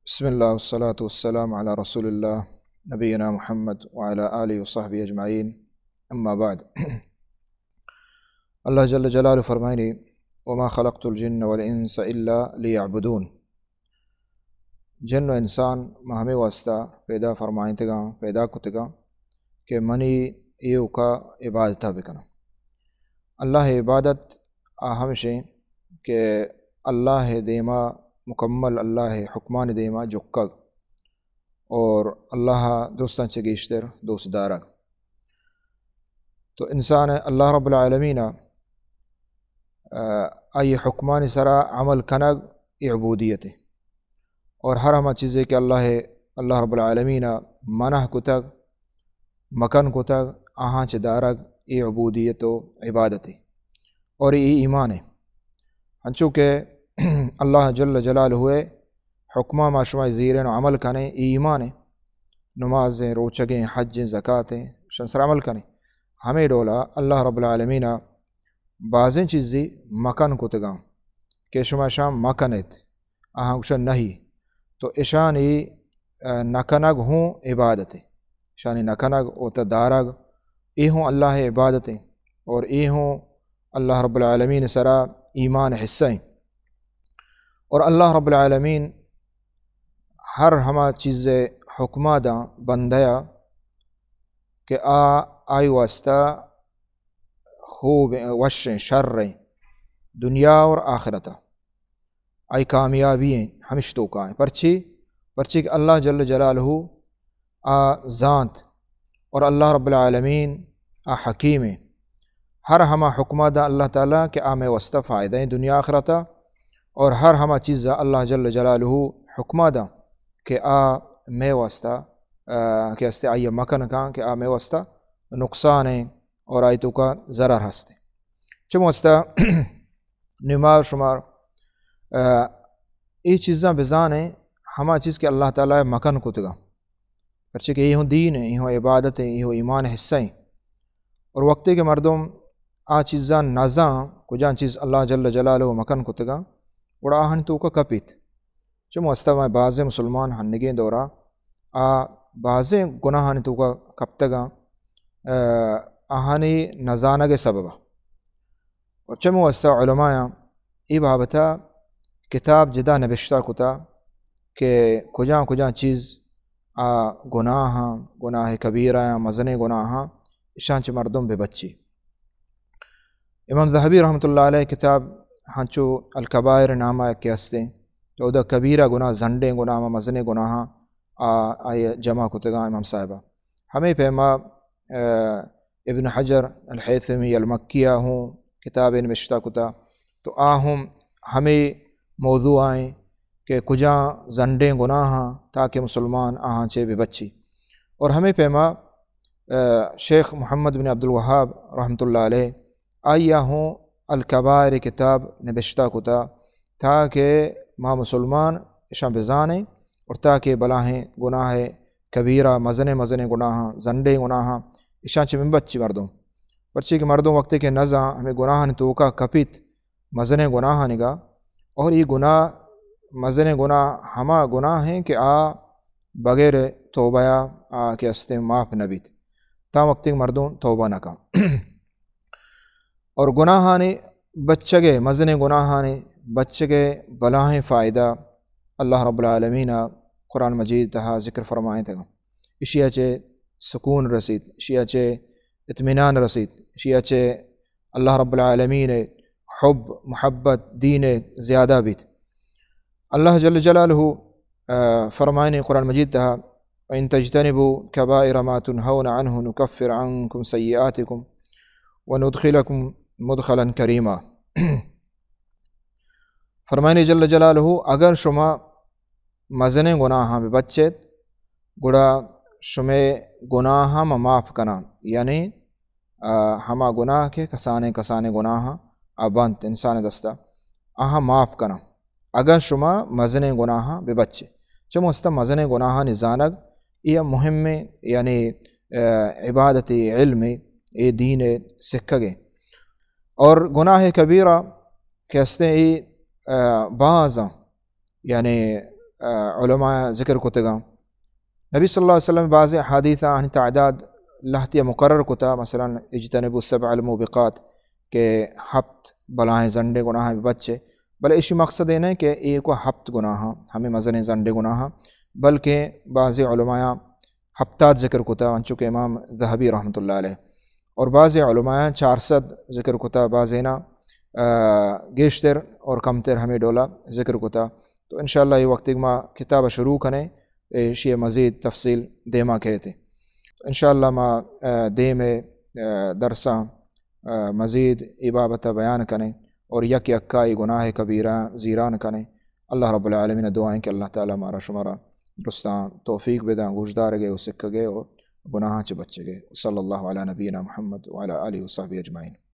بسم اللہ والصلاة والسلام علی رسول اللہ نبینا محمد وعلی آلہ وصحبہ اجمعین، اما بعد۔ اللہ جل جلالہ فرمائنی، وما خلقت الجن والانس الا لیعبدون۔ جن و انسان ما ہمے واسطہ پیدا فرمائینتگاں، پیدا کتگاں کہ منی ایوکا عبادتا بکناں۔ اللہ عبادت آ ہمشیں کہ اللہ دیما، مکمل اللہ حکمانی دیما جکگ اور اللہ دوستاں چہ گیشتر دوست دارگ۔ تو انسان اللہ رب العالمین، آ، آئی حکمانی سرا عمل کنگ، ای عبودیت ہے۔ اور ہر ہما چیزے کہ اللہ، اللہ رب العالمین منع کتگ، مکن کتگ، آہاں چہ دارگ، ای عبودیت و عبادت ہے۔ اور ای ایمان ہے۔ ہنچو کہ اللہ جل جلالہ حکمہ ما شما زیرین و عمل کنیں، ای ایمان ہے۔ نمازیں، روچگیں، حجیں، زکاتیں، شن سر عمل کنیں۔ ہمیں ڈولا اللہ رب العالمین بازیں چیزی مکن کتگاں کہ شما شام مکنیت، آہاں گوشن نہیں، تو اشانی، آ، نکنگ ہوں عبادت ہے۔ اشانی نکنگ و تا دارگ، ای ہوں اللہ عبادت ہے اور ای ہوں اللہ رب العالمین سرا ایمان حصہ ہیں۔ اور اللہ رب العالمین ہر ہما چیز حکمہ داں بندیا کہ آ آئی واسطہ خوب، وشیں، شریں، دنیا اور آخرتا آئی کامیابی ہیں، ہمش توکا ہیں۔ پرچی؟ پرچی کہ اللہ جل جلالہ آ زانت اور اللہ رب العالمین آ حکیم ہیں۔ ہر ہما حکمہ دا اللہ تعالیٰ کہ آ میں واسطہ فائدہ ہیں دنیا آخرتا، اور ہر ہما چیز اللہ جل جلالہ حکمہ دا کہ آ میں واسطہ، آ، کہ استے آئی مکن کان کہ آ میں واسطہ نقصان ہیں اور آئی توکا ضرر ہستے۔ چم واسطہ نما شمار، آ، ای چیزاں بزانیں، ہما چیز کہ اللہ تعالیٰ مکن کتگا۔ پرچہ کہ ای ہوں دین ہیں، ای ہوں عبادت ہیں، ای ہوں ایمان حصہ ہیں۔ اور وقتے کہ مردم آ چیزاں نزاں، کجان چیز اللہ جل جلالہ مکن کتگا، گڑا آہن توکا کپیت۔ چم واسطہ میں بازیں مسلمان ہنگیں دورا آ بازیں گناہانی توکا کپتگاں، آ، آہانی نزانگ سببا۔ اور چم واسطہ علمایاں ای بابتا کتاب جدا نبشتہ کتا کہ کجان کجان چیز آ گناہاں، گناہ کبیرہ آں، مزنیں گناہاں، اشان چہ مردم ببچی۔ امام ذہبی رحمۃ اللہ علیہ کتاب ہنچو الکبائر نامہ کہ ہستیں، تو ادا کبیرہ گناہ، زنڈیں گناہ، مزنیں گناہاں آ، آئی جمع کتگاں امام صاحبہ۔ ہمیں پیما، آ، ابن حجر الحیثمی المکیہ ہوں کتاب نبشتہ کتا، تو آ ہم ہمیں موضوع آئیں کہ کجا زنڈیں گناہاں تاکہ مسلمان آہاں چہ ببچی۔ اور ہمیں پیما، آ، شیخ محمد بن عبد الوہاب رحمۃ اللہ علیہ آئی ء ہوں الکبائر کتاب نبشتہ کتا تاکہ ما مسلمان اشاں بزانیں اور تاکہ بلاہیں گناہ کبیرہ، مزنیں مزنیں گناہاں، زنڈیں گناہاں، اشاں چہ من بچی مردم۔ پرچے کہ مردم وقتے کہ نزاں ہمیں گناہانی توکا کپیت، مزنیں گناہانیگا، اور یہ گناہ، مزنیں گناہ ہما گناہ ہیں کہ آ بغیر توبہ یا آ کہ استیں معاف نہ بیت، تا وقتے کہ مردم توبہ نہ کن۔ اور گناہانی بچگے، مزنیں گناہانی بچگے بلاہیں فائدہ اللہ رب العالمین قرآن مجید تہا ذکر فرمائیں تگا۔ اشیا چے سکون رسیت، اشیا چے اطمینان رسیت، اشیا چے اللہ رب العالمین حب، محبت، دین زیادہ بیت۔ اللہ جل جلالہ، آ، فرمائنے قرآن مجید تہا، وَإِن تَجْتَنِبُوا كَبَائِرَ مَا تُنْهَوْنَ عَنْهُ نُكَفِّرْ عَنْكُمْ سَيِّئَاتِكُمْ وَنُدْخِلْكُمْ مُدْخَلًا كَرِيمًا۔ فرمائنے جل جلالہ، اگر شما مزنیں گناہاں بہ بچیت، گڑا شمے گناہاں ما معاف کناں، یعنی، آ، ہما گناہ کہ کسانیں کسانیں گناہاں آ بنت انسان دستا، آہاں معاف کناں۔ اگاں شما مزنیں گناہاں بہ بچے۔ چمو استا مزنیں گناہانی زانگ، یہ مہمیں، یعنی، آ، عبادت علم، یہ دین سکھگے۔ اور گناہ کبیرہ کہ ہستیں، یہ، آ، بازاں، یعنی آ، علماء ذکر کتگاں۔ نبی صلی اللہ علیہ وسلم بعض حدیث آنی تعداد لہتی مقرر کتا، مثلاً اجتنبوا السبع الموبقات، کہ ہپت بلاہیں زنڈیں گناہ بچے، بلے اشی مقصد اے نہ کہ اے کو ہپت گناہ، ہمیں مزنیں زنڈیں گناہ، بلکہ بعض علماء ہپتاد ذکر کتا، انچو کہ امام ذہبی رحمۃ اللہ علیہ، اور بعض علماء چار سد ذکر کتا، بعضینا، آ، گیشتر اور کمتر ہمیں ڈولا ذکر کتا۔ تو انشاءاللہ یہ وقت ما کتاب شروع کنے، ایشی مزید تفصیل دیما کہتے۔ تو انشاءاللہ ما، آ، دیم، آ، درساں، آ، مزید ای بابت بیان کنے اور یک یکائی گناہ کبیرہ زیران کنے۔ اللہ رب العالمین دعائیں کہ اللہ تعالی مارا شمارا درستاں توفیق بداں، گوشدارگے و سکگے و گناہاں چہ بچگے۔ صلی اللہ علی نبینا محمد وعلی آلہ وصحبہ اجمعین۔